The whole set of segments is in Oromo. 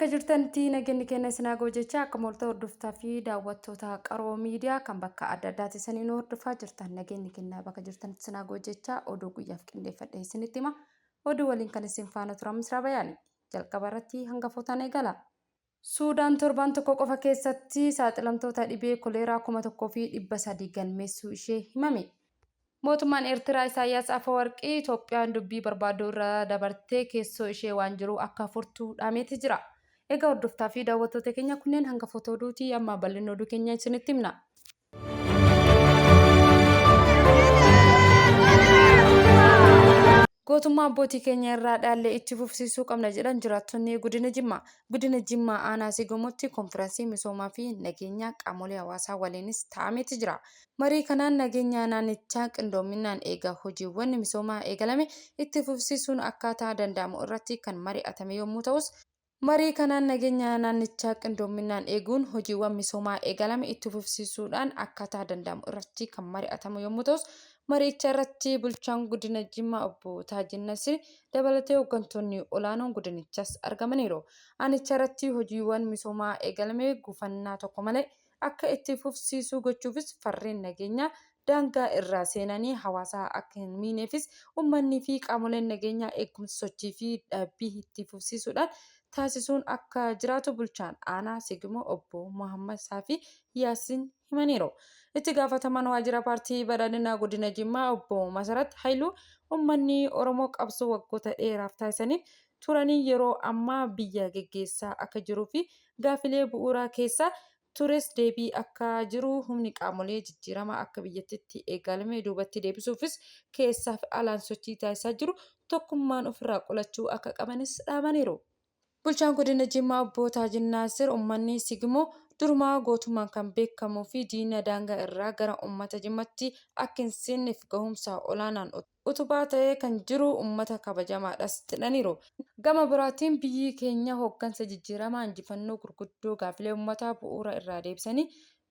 Bakka jirtanitti nageenyi keenya isin haa ga'u jecha akka moolta hordoftaa fi daawwattoota qaroo miidiyaa kan bakka adda addaatti isiniin hordofaa jirtan nageenyi keenya bakka jirtanitti isin haa ga'u jecha oduu guyyaaf qindeeffadhe isinitti hima. Oduu waliin kan isin faana turan Misraa Bayaani. Jalqaba irratti hangafootaan eegala. Suudaan torban tokko qofa keessatti saaxilamtoota dhibee koleeraa 1,300 galmeessuu ishee himame. Mootummaan Eertiraa Isaayyaas Afawarqii Itoophiyaan dubbii barbaaddu irra dabartee keessoo ishee waan jiru akka furtu dhaameeti jira. Egaa hordoftaa fi daawwattoota keenya kunneen hangafoota oduuti amma bal'inna oduu keenya isinitti himna. Gootummaa abbootii keenya irraa dhaalle itti fufsiisuu qabna jedhan jiraattonni godina Jimmaa. Godina Jimmaa aanaa Sigomootti konfiransii misoomaa fi nageenyaa qaamolee hawaasaa waliinis taa'ameeti jira. Marii kanaan nageenya naannichaa qindoominaan eega hojiiwwan misoomaa eegalame itti fufsiisuun akkaataa danda'amu irratti kan mari'atame yommuu ta'us, Marii kanaan nageenya naannichaa qindoominaan eeguun hojiiwwan misoomaa eegalame itti fufsiisuudhaan akkaataa danda'amu irratti kan mari'atamu yommuu ta'us, mariicha irratti bulchaan godina Jimmaa obbo Taajin Nasir dabalatee hoggantoonni olaanoon godinichaas argamaniiru. Aanicha irratti hojiiwwan misoomaa eegalame gufannaa tokko malee akka itti fufsiisuu gochuufis farreen nageenyaa daangaa irraa seenanii hawaasa akka hin miineefis ummannii fi qaamoleen nageenyaa eegumsa sochii fi dhaabbii itti fufsiisuudhaan taasisuun akka jiraatu bulchaan aanaa Sigimoo obbo Mohaammad Saafii Yaasiin himaniiru. Itti gaafatamaan waajjira paartii badhaadhinaa godina Jimmaa obbo Masarat Hayiluu ummanni Oromoo qabsoo waggoota dheeraaf taasisaniin turanii yeroo ammaa biyya geggeessaa akka jiruu fi gaafilee bu'uuraa keessaa tures deebii akka jiru humni qaamolee jijjiirama akka biyyattitti eegalame duubatti deebisuufis keessaaf alaan sochii taasisaa jiru tokkummaan ofirraa qolachuu akka qabanis dhaamaniiru. Bulchaan Godina Jimmaa Obbo Taajin Naasir ummanni Sigimoo durumaa gootummaan kan beekamuu fi diina daangaa irraa gara ummata Jimmatti akka hin seenneef gahumsa olaanaan utubaa ta'ee kan jiru ummata kabajamaadhas jedhaniiru. Gama biraatiin biyyi keenya hoggansa jijjiiramaa injifannoo gurguddoo gaaffilee ummataa bu'uura irraa deebisanii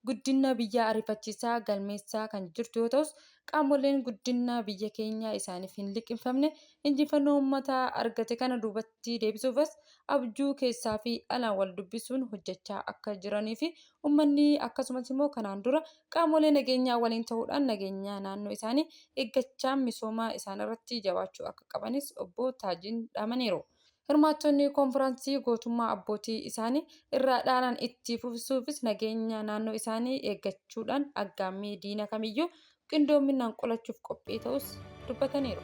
guddina biyyaa ariifachiisaa galmeessaa kan jirtu yoo ta'us qaamoleen guddina biyya keenyaa isaaniif hin liqimfamne injifannoo ummataa argate kana duubatti deebisuufis abjuu keessaa fi alaan wal dubbisuun hojjechaa akka jiranii fi ummanni akkasumas immoo kanaan dura qaamolee nageenyaa waliin ta'uudhaan nageenya naannoo isaanii eeggachaa misooma isaanirratti jabaachuu akka qabanis obbo Taajiin dhaamaniiru. Hirmaattonni konfiraansii gootummaa abbootii isaanii irraa dhaalan itti fufsuufis nageenya naannoo isaanii eeggachuudhaan aggaammii diina kamiyyuu qindoominaan qolachuuf qophii ta'us dubbataniiru.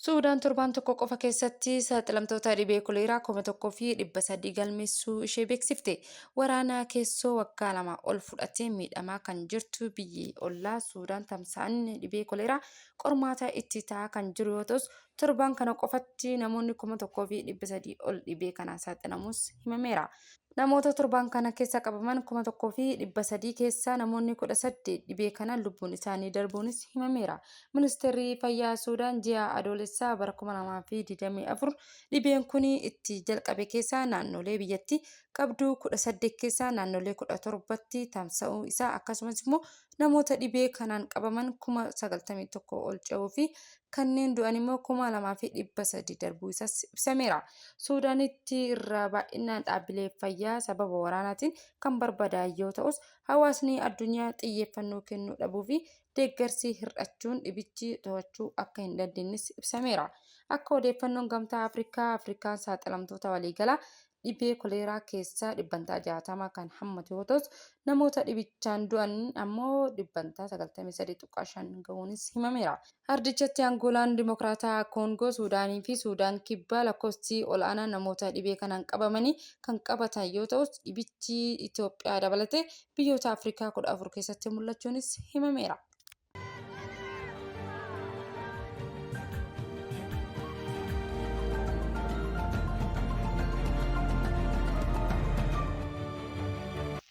Suudaan torbaan tokko qofa keessatti saaxilamtoota dhibee koleeraa 1,300 galmeessuu ishee beeksifte. Waraana keessoo waggaa lama ol fudhatee miidhamaa kan jirtu biyyi ollaa Suudaan tamsa'anni dhibee koleeraa qormaata itti ta'aa kan jiru yoo ta'us torbaan kana qofatti namoonni 1,300 ol dhibee kanaan saaxilamuus himameera. Namoota torbaan kana keessa qabaman 1,300 keessaa namoonni 18 dhibee kanaan lubbuun isaanii darbuunis himameera. Ministeerri Fayyaa Suudaan ji'a Adoolessaa bara 2024 dhibeen kun itti jalqabe keessaa naannolee biyyattii qabdu 18 keessaa naannolee 17tti tamsa'uu isaa akkasumas immoo namoota dhibee kanaan qabaman 91,000 ol ce'uu fi kanneen du'an immoo 2,300 darbuu isaas ibsameera. Suudaanitti irra baay'inaan dhaabbilee fayyaa sababa waraanaatiin kan barbadaa'e yoo ta'us hawaasni addunyaa xiyyeeffannoo kennuu dhabuu fi deeggarsi hir'achuun dhibichi to'achuu akka hin dandeenyes ibsameera. Akka odeeffannoon Gamtaa Afrikaa Afrikaan saaxilamtoota waliigalaa dhibee koleeraa keessaa dhibbantaa 60 kan hammatu yoo ta'us namoota dhibichaan du'an ammoo dhibbantaa 93.5 gahuunis himameera. Ardichatti Angoolaan, Dimokiraataa Koongoo, Suudaanii fi Suudaan Kibbaa lakkoofsi ol'aanaan namoota dhibee kanaan qabamanii kan qabatan yoo ta'us dhibichi Itoophiyaa dabalatee biyyoota Afrikaa 14 keessatti mul'achuunis himameera.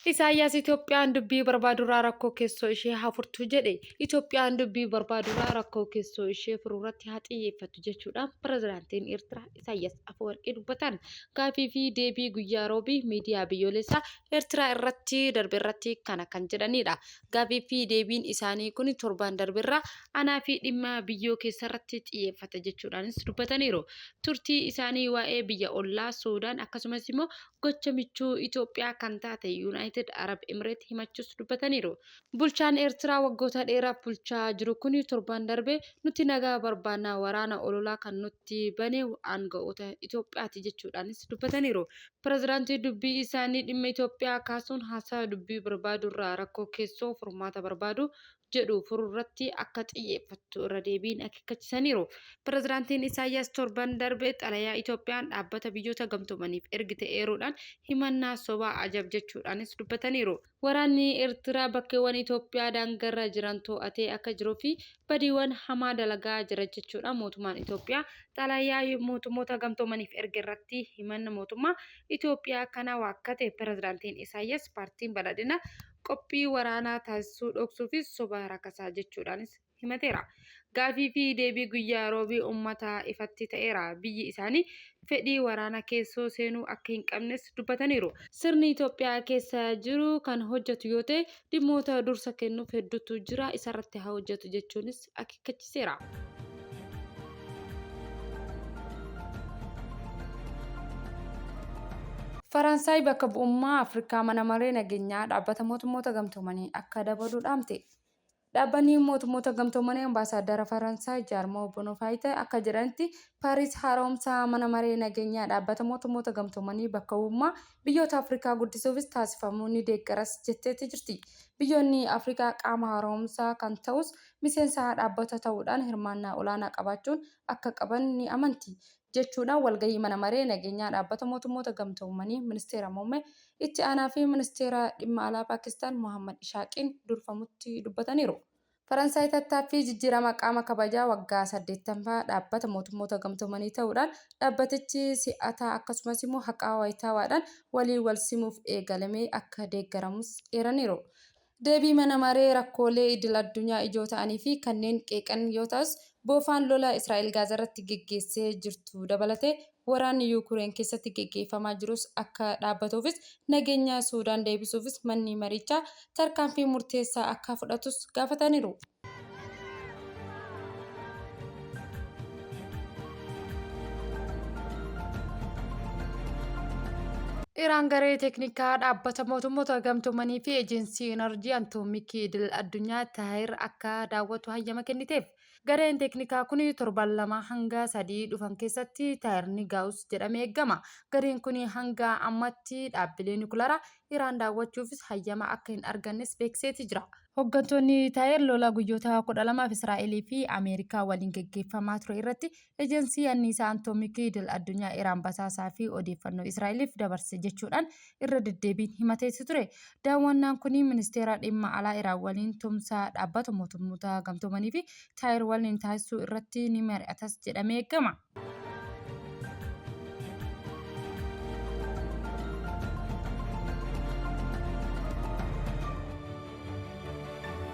Isaayyaas Itoophiyaan dubbii barbaadurraa rakkoo keessoo ishee haa furtu jedhe. Itoophiyaan dubbii barbaadurraa rakkoo keessoo ishee furuurratti haa xiyyeeffattu jechuudhaan pirezidaantiin Eertiraa Isaayyaas Afawarqii dubbatan. Gaaffii fi deebii guyyaa Roobii miidiyaa biyyoolessaa Eertiraa irratti darbe irratti kana kan jedhanidha. Gaaffii fi deebiin isaanii kun torban darberraa anaa fi dhimma biyyoo keessarratti xiyyeeffata jechuudhaanis dubbataniiru. Turtii isaanii waa'ee biyya ollaa Suudaan akkasumas immoo gocha michuu Itoophiyaa kan taate Yuunaayitid Arab Emireet himachuus dubbataniiru. Bulchaan Eertiraa waggoota dheeraaf bulchaa jiru kun torban darbe nuti nagaa barbaanna waraana ololaa kan nutti bane aanga'oota Itoophiyaati jechuudhaanis dubbataniiru. Pirezidaantii dubbii isaanii dhimma Itoophiyaa kaasuun haasaa dubbii barbaadurraa rakkoo keessoo furmaata barbaadu jedhu furuurratti akka xiyyeeffattu irra deebiin akeekkachiisaniiru. Pirezidaantiin Isaayyaas torban darbe xalayaa Itoophiyaan dhaabbata biyyoota gamtoomaniif ergite eeruudhaan himannaa sobaa ajab jechuudhaanis dubbataniiru. Waraanni Eertiraa bakkeewwan Itoophiyaa daangarra jiran to'atee akka jiruu fi badiiwwan hamaa dalagaa jira jechuudhaan mootummaan Itoophiyaa xalayaa mootummoota gamtoomaniif erge irratti himanna mootummaa Itoophiyaa kana waakkate. Pirezidaantiin Isaayyaas paartiin badhaadhina qophii waraanaa taasisuu dhoksuufis soba rakasaa jechuudhaanis himateera. Gaaffii fi deebii guyyaa Roobii uummata ifatti ta'eera. Biyyi isaanii fedhii waraana keessoo seenuu akka hin qabnes dubbataniiru. Sirni Itoophiyaa keessa jiru kan hojjetu yoo ta'e dhimmoota dursa kennuuf hedduutu jira isarratti haa hojjetu jechuunis akeekkachiiseera. Faransaay bakka bu'ummaa Afrikaa mana maree nageenyaa dhaabbata mootummoota gamtoomanii akka dabalu dhaamte. Dhaabbanni mootummoota gamtoomanii ambaasaaddara Faransaay Jaarmoo Bonofaayite akka jedhanitti Paariis haaromsa mana maree nageenyaa dhaabbata mootummoota gamtoomanii bakka bu'ummaa biyyoota Afrikaa guddisuufis taasifamuu ni deeggaras jetteetti jirti. Biyyoonni Afrikaa qaama haaromsaa kan ta'us miseensa dhaabbata ta'uudhaan hirmaannaa olaanaa qabaachuun akka qaban ni amanti. Jechuudhaan walgahii mana maree nageenyaa dhaabbata mootummoota gamtoomanii ministeera muummee itti aanaa fi ministeera dhimma alaa Paakistaan Mohammad Ishaaqiin durfamutti dubbataniiru. Faransaay tattaaffii jijjiirama qaama kabajaa waggaa 80ffaa dhaabbata mootummoota gamtoomanii ta'uudhaan dhaabbatichi si'ataa akkasumas immoo haqaa wayitaawaadhaan waliin wal simuuf eegalamee akka deeggaramus eeraniiru. Deebii mana maree rakkoolee idil-addunyaa ijoo ta'anii fi kanneen qeeqan yoo ta'us, boofaan lola Israa'el Gaazaarratti geggeessee jirtu dabalatee waraanni Yuukureen keessatti geggeeffamaa jirus akka dhaabbatuufis nageenya Suudaan deebisuufis manni marichaa tarkaanfii murteessaa akka fudhatus gaafataniiru. Iraan garee teeknikaa dhaabbata mootummoota gamtoomanii fi ejensii enerjii atoomikii idil addunyaa Taahir akka daawwatu hayyama kenniteef. Gareen teeknikaa kun torban 2 hanga 3 dhufan keessatti Taahir ni ga'us jedhamee eegama. Gareen kun hanga ammatti dhaabbilee nikularaa Iraan daawwachuufis hayyama akka hin argannes beeksiseeti jira. Hoggantoonni Taayir lola guyyoota 12f Israa'elii fi Ameerikaa waliin geggeeffamaa ture irratti Ejensii Anniisaa Atoomikii Idil Addunyaa Iraan basaasaa fi odeeffannoo Israa'eliif dabarse jechuudhaan irra deddeebiin himateeti ture. Daawwannaan kun Ministeera Dhimma Alaa Iraan waliin tumsa Dhaabbata Mootummoota Gamtoomanii fi Taayir waliin taasisuu irratti ni mari'atas jedhamee eegama.